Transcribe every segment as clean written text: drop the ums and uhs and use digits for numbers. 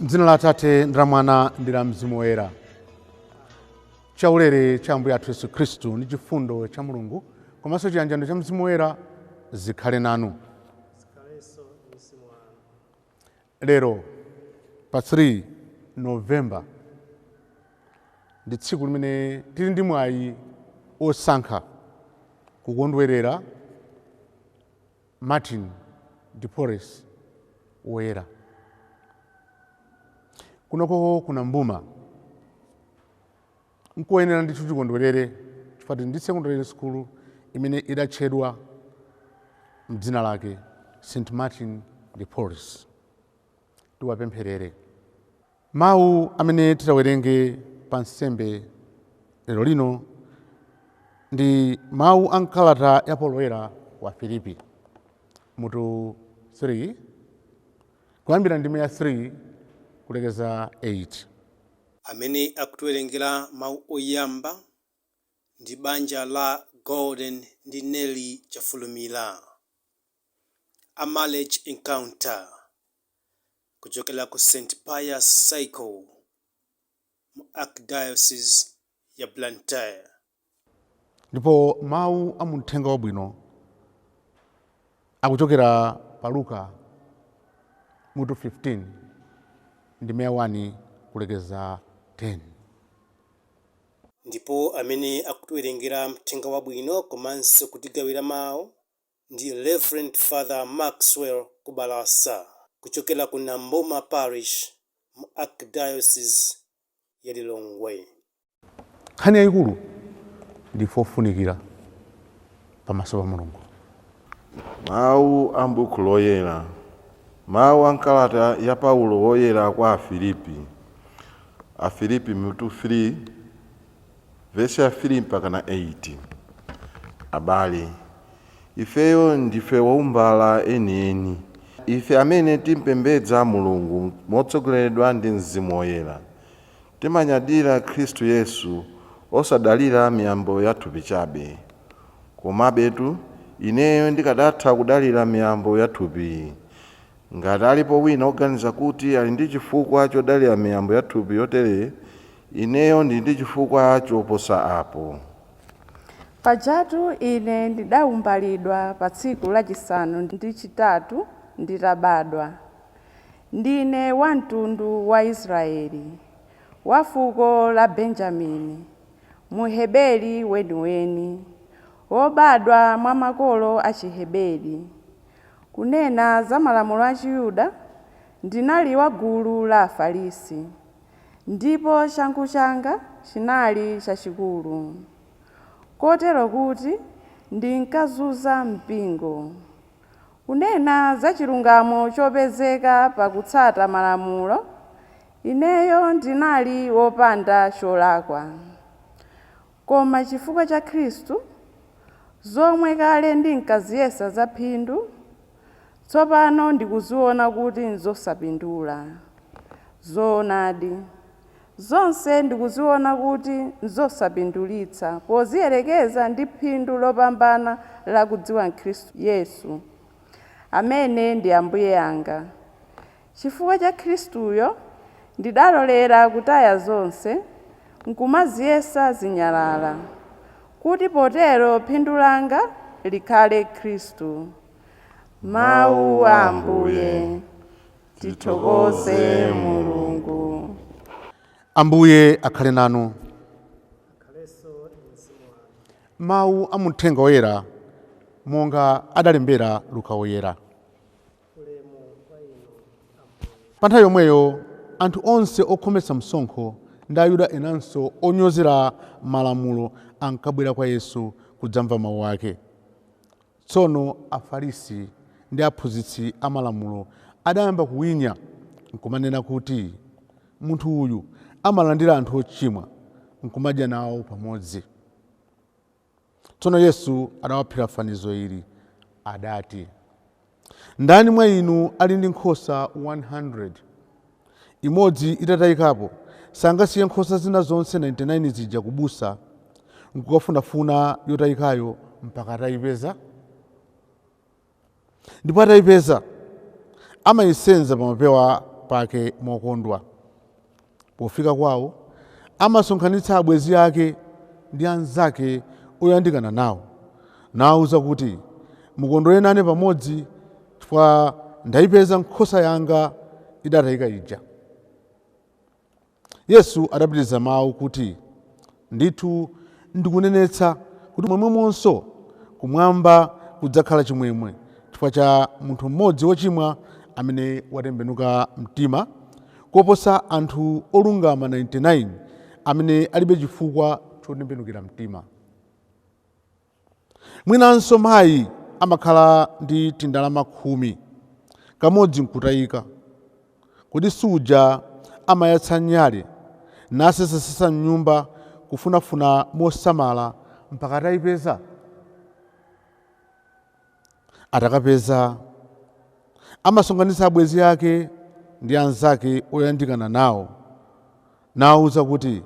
M'dzina la Atate ndi la Mwana ndi la Mzimu Woyera. Chaulere cha Ambuye athu Yesu Khristu ndi chifundo cha Mulungu komanso chiyanjano cha Mzimu Woyera zikhale nanu. Lero pa 3 November ndi tsiku limene tili ndi mwayi osankha kukondwerera Martin de Porres Woyera. Kunoko ku Nambuma nkoyenera ndithu tikondwerere chifukwa tili ndi secondary school imene idatchedwa mdzina lake St. Martin de Porres. Tiwapempherere. Mawu amene titawerenge pa nsembe lero lino ndi mawu a mkalata ya Paulo Woyera kwa Afilipi mutu 3 kuyambira ndime ya 3 kulekeza 8. Amene akutiwerengera mawu oyamba ndi banja la Golden ndi Nelly Chafulumira a Marriage Encounter kuchokera ku St Pius Cycle mu Archdiocese ya Blantyre. Ndipo mawu a mu Mthenga Wabwino akuchokera pa Luka mutu 15 ndime ya 1 kulekeza 10. Ndipo amene akutiwerengera Mthenga Wabwino komanso kutigawira mawu ndi Reverend Father Maxwell Kubalasa kuchokera ku Nambuma Parish mu Archdiocese ya Lilongwe. Nkhani yayikulu ndife ofunikira pamaso pa Mulungu. Mawu a m'buku loyera. Mawu a m'kalata ya Paulo woyera kwa Afilipi. Afilipi mutu 3 vesi ya 3 mpaka na 8. Abale, ifeyo ndife woumbala enieni, ife amene timpembedza Mulungu motsogoleredwa ndi Mzimu Woyera. Timanyadira Khristu Yesu osadalira miyambo ya thupi chabe. Komabetu ineyo ndikadatha kudalira miyambo ya thupi. Ngati alipo wina oganiza kuti ali ndi chifukwa chodalira miyambo ya thupi yotere, ineyo ndili ndi chifukwa choposa apo. Pajatu ine ndidawumbalidwa pa tsiku lachisanu ndi chitatu nditabadwa. Ndine wa mtundu wa Israeli, wa fuko la Benjamini, Muheberi weniweni, wobadwa mwa makolo a Chiheberi. Kunena za malamulo a Chiyuda, ndinali wa gulu la Afarisi, ndipo changu changa chinali chachikulu, kotero kuti ndinkazunza mpingo. Kunena za chilungamo chopezeka pakutsata malamulo, ineyo ndinali wopanda cholakwa. Koma chifukwa cha Khristu, zomwe kale ndinkaziyesa za phindu, tsopano ndikuziona kuti nzosapindula. Zoonadi, zonse ndikuziona kuti nzosapindulitsa poziyerekeza ndi phindu lopambana la kudziwa Khristu Yesu, amene ndi Ambuye anga. Chifukwa cha Khristuyo ndidalolera kutaya zonse, nkumaziyesa zinyalala, kuti potero phindu langa likhale Khristu. Mawu a Ambuye. Tithokoze Mulungu. Ambuye akhale nanu. Mawu a Muthenga Woyera monga adalembera Luka Woyera. Pa nthawi yomweyo anthu onse okhometsa msonkho ndi Ayuda enanso onyozera malamulo ankabwera kwa Yesu kudzamva mawu ake. Tsono Afarisi ndi aphunzitsi a malamulo adayamba kuwinya nkumanena kuti, Munthu uyu amalandira anthu ochimwa nkumadya nawo pamodzi. Tsono Yesu adawaphera fanizo ili, adati, Ndani mwa inu ali ndi nkhosa 100, imodzi itatayikapo, sangasiye nkhosa zina zonse 99 zija kubusa nkukafunafuna yotayikayo mpaka atayipeza? Ndipo atayipeza, amayisenza pa mapewa pake mokondwa. Pofika kwawo amasonkhanitsa abwenzi ake ndi anzake oyandikana nawo, nawawuza kuti, mukondwere nane pamodzi, chifukwa ndayipeza nkhosa yanga idatayika ija. Yesu adapitiriza mawu kuti, ndithu ndikunenetsa kuti momwemonso kumwamba kudzakhala chimwemwe chifukwa cha munthu mmodzi wochimwa amene watembenuka mtima, koposa anthu olungama 99 amene alibe chifukwa chotembenukira mtima. Mwinanso mayi amakhala ndi tindalama 10, kamodzi nkutayika. Kodi suja amayatsa nyale nasesasesa mnyumba kufunafuna mosamala mpaka atayipeza? Atakapeza amasonkhanitsa abwenzi ake ndi anzake oyandikana nawo, nawawuza kuti,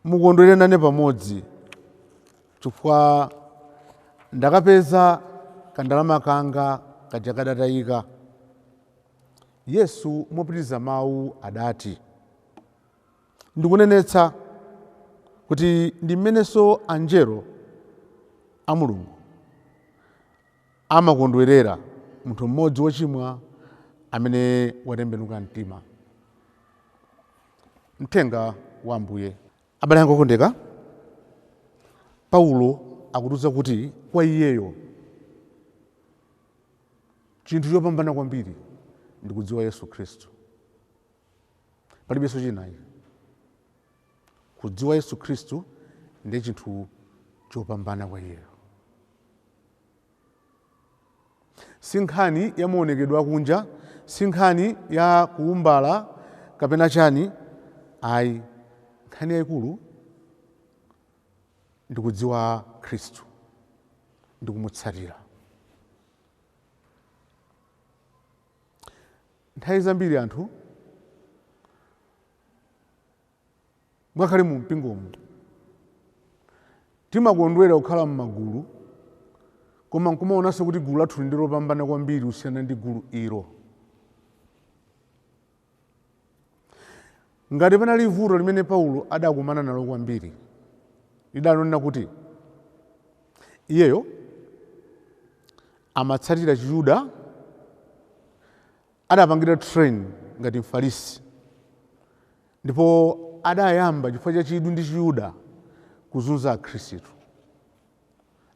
mukondwere nane pamodzi, chifukwa ndakapeza kandalama kanga kaja kadatayika. Yesu mopitiriza mawu adati, ndikunenetsa kuti ndi mmenenso anjelo a Mulungu amakondwerera munthu mmodzi wochimwa amene watembenuka mtima. Mthenga wa Ambuye. Abale anga okondeka, Paulo akutiuza kuti kwa iyeyo chinthu chopambana kwambiri ndi kudziwa Yesu Khristu. Palibenso chinayi. Kudziwa Yesu Khristu ndiye chinthu chopambana kwa iyeyo. Si nkhani ya maonekedwe akunja, si nkhani ya kuumbala kapena chani, ayi. Nkhani yayikulu ndi kudziwa Khristu ndi kumutsatira. Nthawi zambiri anthu ngakhale mu mpingomu timakondwera kukhala m'magulu, koma nkumaonanso kuti gulu lathu ndi lopambana kwambiri kusiyana ndi gulu ilo. Ngati panali vuto limene Paulo adakumana nalo kwambiri, lidanena kuti iyeyo amatsatira Chiyuda, adapangira train ngati Mfarisi, ndipo adayamba chifukwa cha chidwi ndi Chiyuda kuzunza Akhristu.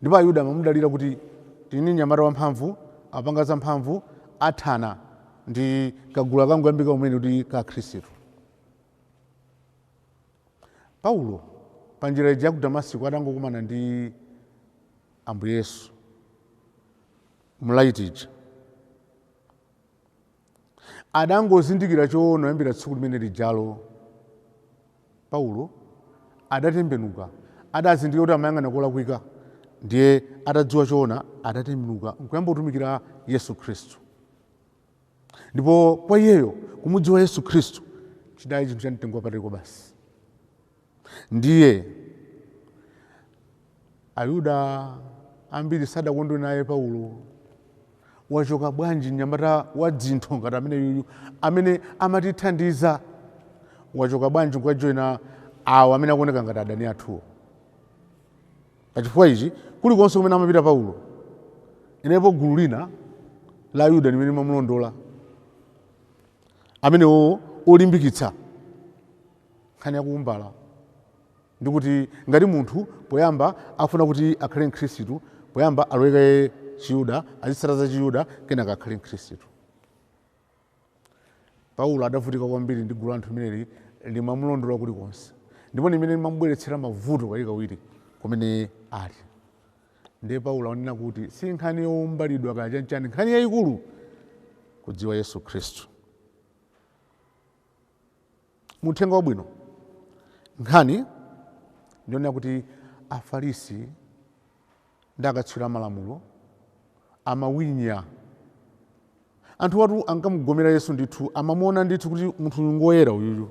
Ndipo Ayuda amamudalira kuti tili ndi mnyamata wamphamvu, apanga zamphamvu, athana ndi kagulu akangoyambika kumene kuti ka Akhristu. Paulo pa njira ija ya ku Damasiko atangokumana ndi Ambuye Yesu mlaiti ija, adangozindikira choona kuyambira tsiku limene lijalo. Paulo adatembenuka, adazindikira kuti amayang'ana kolakwika, ndiye atadziwa choona adatembenuka nkuyamba kutumikira Yesu Khristu. Ndipo kwa iyeyo kumudziwa Yesu Khristu chidali chinthu cha mtengo wapatali basi. Ndiye Ayuda ambiri sadakondwe naye Paulo. Wachoka bwanji mnyamata wa dzintho ngati amene yuyu amene amatithandiza, wachoka bwanji kukajoyina awo amene akuoneka ngati adani athuwo? Pachifukwa ichi kulikonse kumene amapita Paulo, inepo gulu lina la Ayuda limene limamulondola, amenewo olimbikitsa nkhani yakuumbala, ndikuti ngati munthu poyamba afuna kuti akhale mkhristu, poyamba aloweke Chiyuda, azitsata za Chiyuda, kenaka akhale mkhristu. Paulo adavutika kwambiri ndi gulu la anthu limeneli limamulondola kulikonse, ndipo limene limamubweretsera mavuto kawirikawiri kumene ali. Ndiye Paulo akunena kuti si nkhani yowumbalidwa kaya chanchani, nkhani yayikulu kudziwa Yesu Khristu. Muthenga wabwino nkhani ndionena kuti Afarisi ndi akatswiri amalamulo amawinya anthu watu ankamugomera Yesu ndithu, amamuona ndithu kuti munthu uyu ngoyera uyuyu,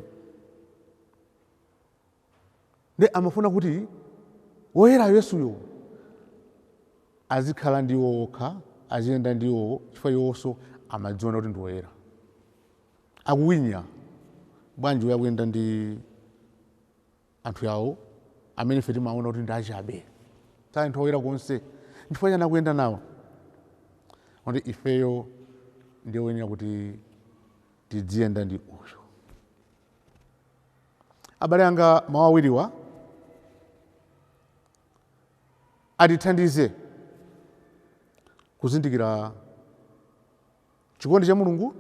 ndi amafuna kuti woyerayo Yesuyo azikhala ndi iwo okha, aziyenda ndi iwowo, chifukwa iwonso amadziona kuti ndi woyera. Akuwinya bwanji uyakuyenda ndi anthu yawo amene ife timaona kuti ndi achabe, sali anthu oyera konse, nchifukwa chani akuyenda nawo? Kuti ifeyo ndiye woyenera kuti tidziyenda ndi uyu. Abale anga, mawu awiriwa atithandize kuzindikira chikondi cha Mulungu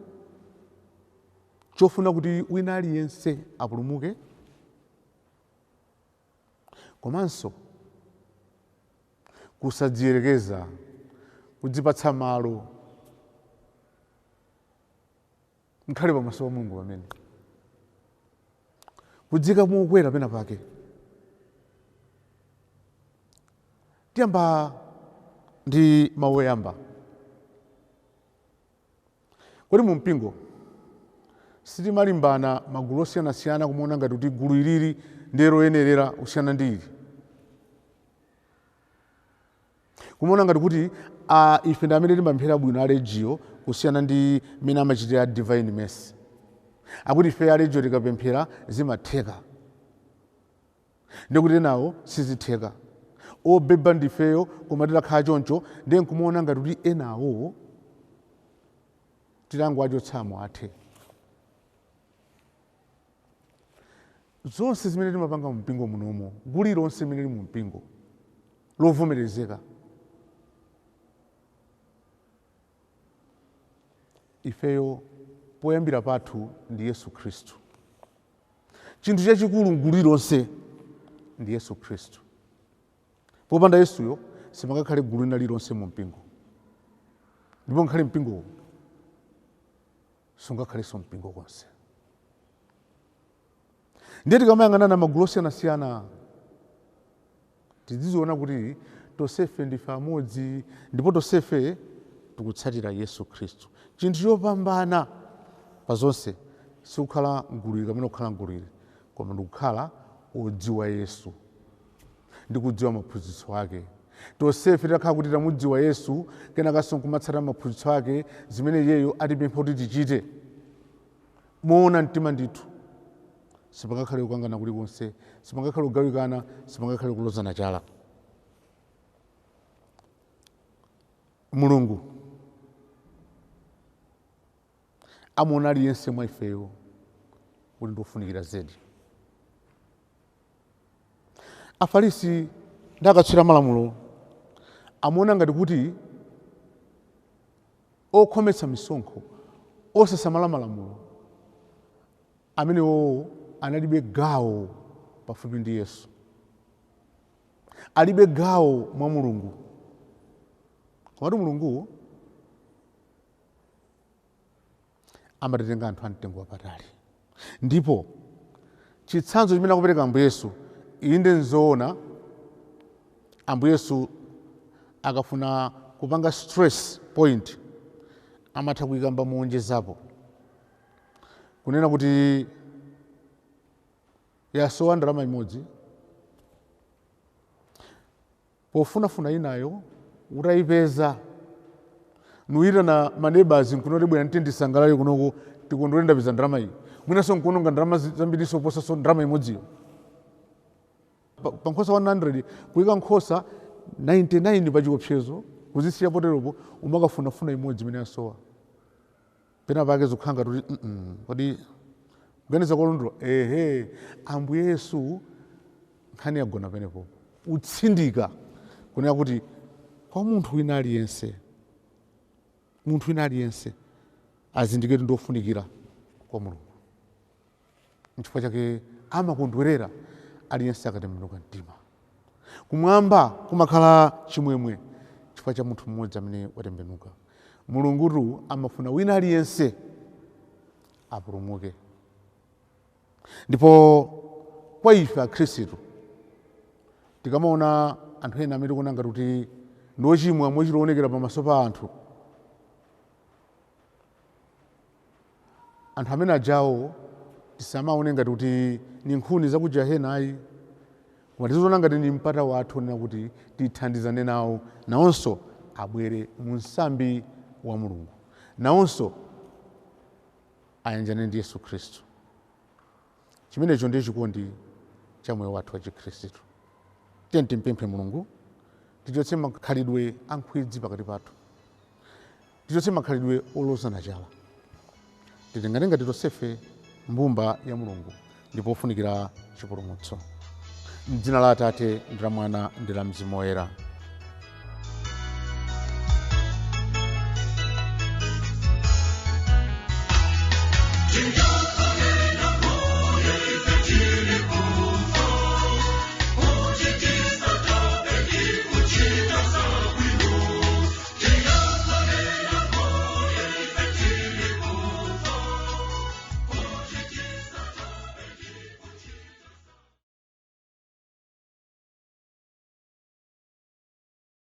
chofuna kuti wina aliyense apulumuke, komanso kusadziyerekeza, kudzipatsa malo nkhale pamaso pa Mulungu, pamene kudzika mokwera pena pake. Tiyamba ndi mawu oyamba. Kodi mu mpingo sitimalimbana magulu osiyanasiyana kumaona ngati kuti gulu ilili ndiye loyenerera kusiyana ndi ili, kumaona ngati kuti ife ndi amene timapemphera bwino a Legio kusiyana ndi mmene amachitira Divine Mercy, akuti ife a Legio tikapemphera zimatheka, ndikuti enawo sizitheka, obeba ndifeyo, koma titakhala choncho ndiye nkumaona ngati kuti enawo titangowachotsamo athe. Zonse zimene timapanga mu mpingo munomo, gulu lililonse limene lili mu mpingo lovomerezeka, ifeyo poyambira pathu ndi Yesu Khristu. Chinthu chachikulu mgulu lililonse ndi Yesu Khristu. Popanda Yesuyo sipangakhale gulu lina lililonse mu mpingo, ndipo ngakhale mpingowo sungakhalenso mpingo konse. Ndiye tikamayang'anana magulu osiyanasiyana tidziziona kuti tonsefe ndife amodzi, ndipo tonsefe tikutsatira Yesu Khristu. Chinthu chopambana pa zonse sikukhala mgulu ili kapena kukhala mgulu ili, koma ndikukhala odziwa Yesu ndi kudziwa maphunzitso ake. Tonsefe titakhala kuti tamudziwa Yesu, kenakanso nkumatsata maphunzitso ake, zimene iyeyo atipempha kuti tichite moona mtima ndithu, sipangakhale kukangana kulikonse, sipangakhale kugawikana, sipangakhale kulozana chala. Mulungu amaona aliyense mwa ifeyo kuti ndiofunikira zedi. Afarisi ndi akatswiri amalamulo amaona ngati kuti okhometsa misonkho, osasamala malamulo, amenewo analibe gawo pafupi ndi Yesu, alibe gawo mwa Mulungu. Komatu Mulungu amatitenga anthu amtengo wapatali, ndipo chitsanzo chimene akupereka Ambuye Yesu, inde nzoona, Ambuye Yesu akafuna kupanga stress point amatha kuyikamba muonjezapo, kunena kuti yasowa ndalama imodzi, pofunafuna inayo utayipeza nuyitana manebazi nkunoti bwera nti ndisangalale kunoko tikondwere ndapeza ndalama iyi, mwinanso nkuononga ndalama zambiriso kuposanso ndalama imodziyo. Pa nkhosa 100 kuyika nkhosa 99 pa chiopsezo kuzisiya poteropo, umakafunafuna imodzi imene yasowa. Pena pake zikukhala ngati kuti kodi kuganiza kolondola? Ehe, Ambuye Yesu nkhani yagona penepo, utsindika kunena kuti kwa munthu wina aliyense, munthu wina aliyense azindikire kuti ndiofunikira kwa Mulungu. Nchifukwa chake amakondwerera aliyense akatembenuka mtima. Kumwamba kumakhala chimwemwe chifukwa cha munthu mmodzi amene watembenuka. Mulungutu amafuna wina aliyense apulumuke. Ndipo kwa ife akhristu tikamaona anthu ena amene tikuona ngati kuti ndi ochimwa mochitoonekera pamaso pa anthu, anthu amene ajawo tisamaone ngati kuti ni nkhuni za ku jahena ayi, koma tiziona ngati ni mpata wathu onena kuti tithandizane nawo, nawonso abwere mu nsambi wa Mulungu, nawonso Ayanjane ndi Yesu Khristu. Chimenecho ndiye chikondi cha moyo wathu wa Chikhristu. Tiye timpemphe Mulungu tichotse makhalidwe ankhwidzi pakati pathu, tichotse makhalidwe olozana chala, titengane ngati tonsefe mbumba ya Mulungu ndipo ofunikira chipulumutso. Mdzina la Atate ndi la Mwana ndi la Mzimu Woyera. Jingle.